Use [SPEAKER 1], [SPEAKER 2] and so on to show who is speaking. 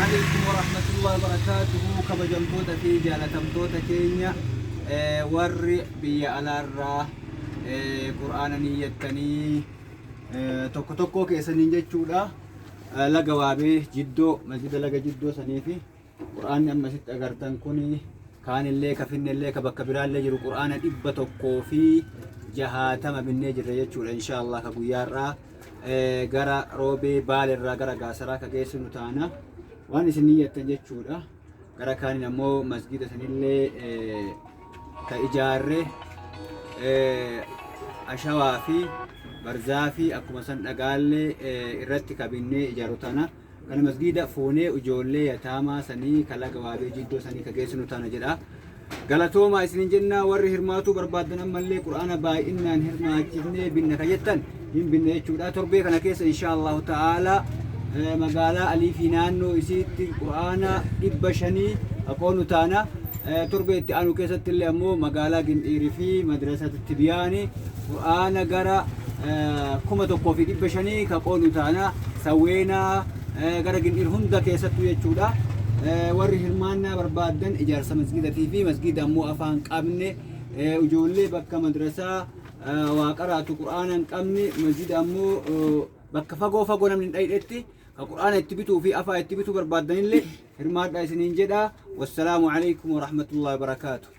[SPEAKER 1] Alaikum warahmatullahi wabarakatuhu. Kabajamtoota fi jaalatamtoota keenya, warri biyya alaarraa qur'aana niyyattanii, tokko tokkoo keessaniin jechuudha, laga Waabee Jiddoo, masjida laga Jiddoo sanii fi qur'aanni amma asitti agartan kun kaanillee ka finnellee ka bakka biraallee jiru qur'aana 160 binnee jirra jechuudha. Insha Allah ka guyyaarraa gara Roobee Baaleerraa gara Gaasaraa ka geessinu taana, waan isin niyyattan jechuudha. Gara kaaniin ammoo masgiida sanillee ka ijaarre ashawaa fi barzaa fi akkuma san dhagaallee irratti ka binnee ijaaru taana. Kana masgiida fuunee ijoollee yataamaa sanii ka laga Waabee Jiddoo sanii ka geessinu taana jedha. Galatoomaa isinin jenna. Warri hirmaatuu barbaaddan ammallee qur'aana baay'inaan hirmaachifnee binna ka jettan hin binna jechuudha. Torbee kana keessa insha Allahu ta'ala magaalaa Alii fi naannoo isiitti qur'aana 500 qoonu taana. Torbee itti aanu keessatti illee ammoo magaalaa Gindhiirii fi madrasatti Tibiyaani qur'aana gara 1500 ka qoonu taana, Sawweenaa gara Gindhiir hunda keessattuu jechuudha. Warri hirmaannaa barbaaddan ijaarsa masgiidatii fi masgiida ammoo afaan qabne, ijoollee bakka madrasaa waa qaraatu qur'aana hin qabne, masgiida ammoo bakka fagoo fagoo namni hin dhayidhetti ka qur'aana itti bituu fi afaa itti bituu barbaaddanillee hirmaadhaa isiniin jedha. Wassalaamu alaikum warahmatullahi wabarakaatu.